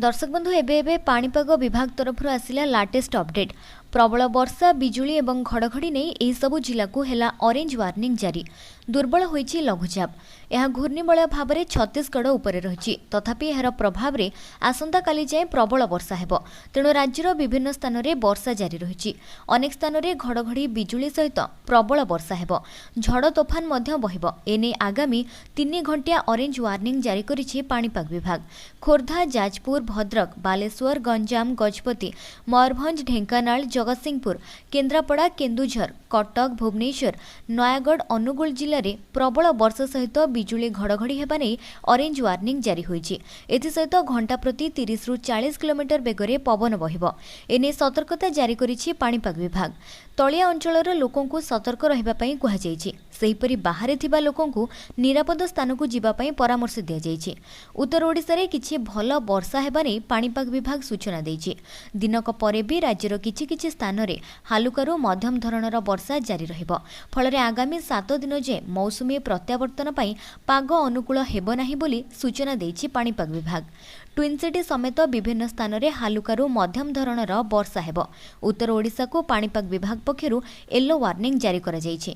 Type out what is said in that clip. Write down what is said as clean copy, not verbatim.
ଦର୍ଶକ ବନ୍ଧୁ, ଏବେ ଏବେ ପାଣିପାଗ ବିଭାଗ ତରଫରୁ ଆସିଲା ଲାଟେଷ୍ଟ ଅପଡେଟ୍। ପ୍ରବଳ ବର୍ଷା, ବିଜୁଳି ଏବଂ ଘଡ଼ଘଡ଼ି ନେଇ ଏହିସବୁ ଜିଲ୍ଲାକୁ ହେଲା ଅରେଞ୍ଜ ୱାର୍ଣ୍ଣିଂ ଜାରି। ଦୁର୍ବଳ ହୋଇଛି ଲଘୁଚାପ। ଏହା ଘୂର୍ଣ୍ଣିବଳୟ ଭାବରେ ଛତିଶଗଡ଼ ଉପରେ ରହିଛି। ତଥାପି ଏହାର ପ୍ରଭାବରେ ଆସନ୍ତାକାଲି ଯାଏଁ ପ୍ରବଳ ବର୍ଷା ହେବ। ତେଣୁ ରାଜ୍ୟର ବିଭିନ୍ନ ସ୍ଥାନରେ ବର୍ଷା ଜାରି ରହିଛି। ଅନେକ ସ୍ଥାନରେ ଘଡ଼ଘଡ଼ି ବିଜୁଳି ସହିତ ପ୍ରବଳ ବର୍ଷା ହେବ। ଝଡ଼ ତୋଫାନ ମଧ୍ୟ ବହିବ। ଏନେଇ ଆଗାମୀ 3 ଘଣ୍ଟିଆ ଅରେଞ୍ଜ ୱାର୍ଣ୍ଣିଂ ଜାରି କରିଛି ପାଣିପାଗ ବିଭାଗ। ଖୋର୍ଦ୍ଧା, ଯାଜପୁର, ଭଦ୍ରକ, ବାଲେଶ୍ୱର, ଗଞ୍ଜାମ, ଗଜପତି, ମୟୂରଭଞ୍ଜ, ଢେଙ୍କାନାଳ, ଜଗତସିଂହପୁର, କେନ୍ଦ୍ରାପଡ଼ା, କେନ୍ଦୁଝର, କଟକ, ଭୁବନେଶ୍ୱର, ନୟାଗଡ଼, ଅନୁଗୁଳ ଜିଲ୍ଲାରେ ପ୍ରବଳ ବର୍ଷା ସହିତ ବିଜୁଳି ଘଡ଼ଘଡ଼ି ହେବା ନେଇ ଅରେଞ୍ଜ ୱାର୍ଣ୍ଣିଂ ଜାରି ହୋଇଛି। ଏଥିସହିତ ଘଣ୍ଟା ପ୍ରତି 30ରୁ 40 କିଲୋମିଟର ବେଗରେ ପବନ ବହିବ। ଏନେଇ ସତର୍କତା ଜାରି କରିଛି ପାଣିପାଗ ବିଭାଗ। ତଳିଆ ଅଞ୍ଚଳର ଲୋକଙ୍କୁ ସତର୍କ ରହିବା ପାଇଁ କୁହାଯାଇଛି। ସେହିପରି ବାହାରେ ଥିବା ଲୋକଙ୍କୁ ନିରାପଦ ସ୍ଥାନକୁ ଯିବା ପାଇଁ ପରାମର୍ଶ ଦିଆଯାଇଛି। ଉତ୍ତର ଓଡ଼ିଶାରେ କିଛି ଭଲ ବର୍ଷା ହେବା ନେଇ ପାଣିପାଗ ବିଭାଗ ସୂଚନା ଦେଇଛି। ଦିନକ ପରେ ବି ରାଜ୍ୟର କିଛି କିଛି ସ୍ଥାନରେ ହାଲୁକାରୁ ମଧ୍ୟମ ଧରଣର ବର୍ଷା ଜାରି ରହିବ। ଫଳରେ ଆଗାମୀ 7 ଦିନ ଯାଏଁ ମୌସୁମୀ ପ୍ରତ୍ୟାବର୍ତ୍ତନ ପାଇଁ ପାଗ ଅନୁକୂଳ ହେବ ନାହିଁ ବୋଲି ସୂଚନା ଦେଇଛି ପାଣିପାଗ ବିଭାଗ। ଟ୍ୱିନ୍ସିଟି ସମେତ ବିଭିନ୍ନ ସ୍ଥାନରେ ହାଲୁକାରୁ ମଧ୍ୟମ ଧରଣର ବର୍ଷା ହେବ। ଉତ୍ତର ଓଡ଼ିଶାକୁ ପାଣିପାଗ ବିଭାଗ ପକ୍ଷରୁ ୟେଲୋ ୱାର୍ଣ୍ଣିଂ ଜାରି କରାଯାଇଛି।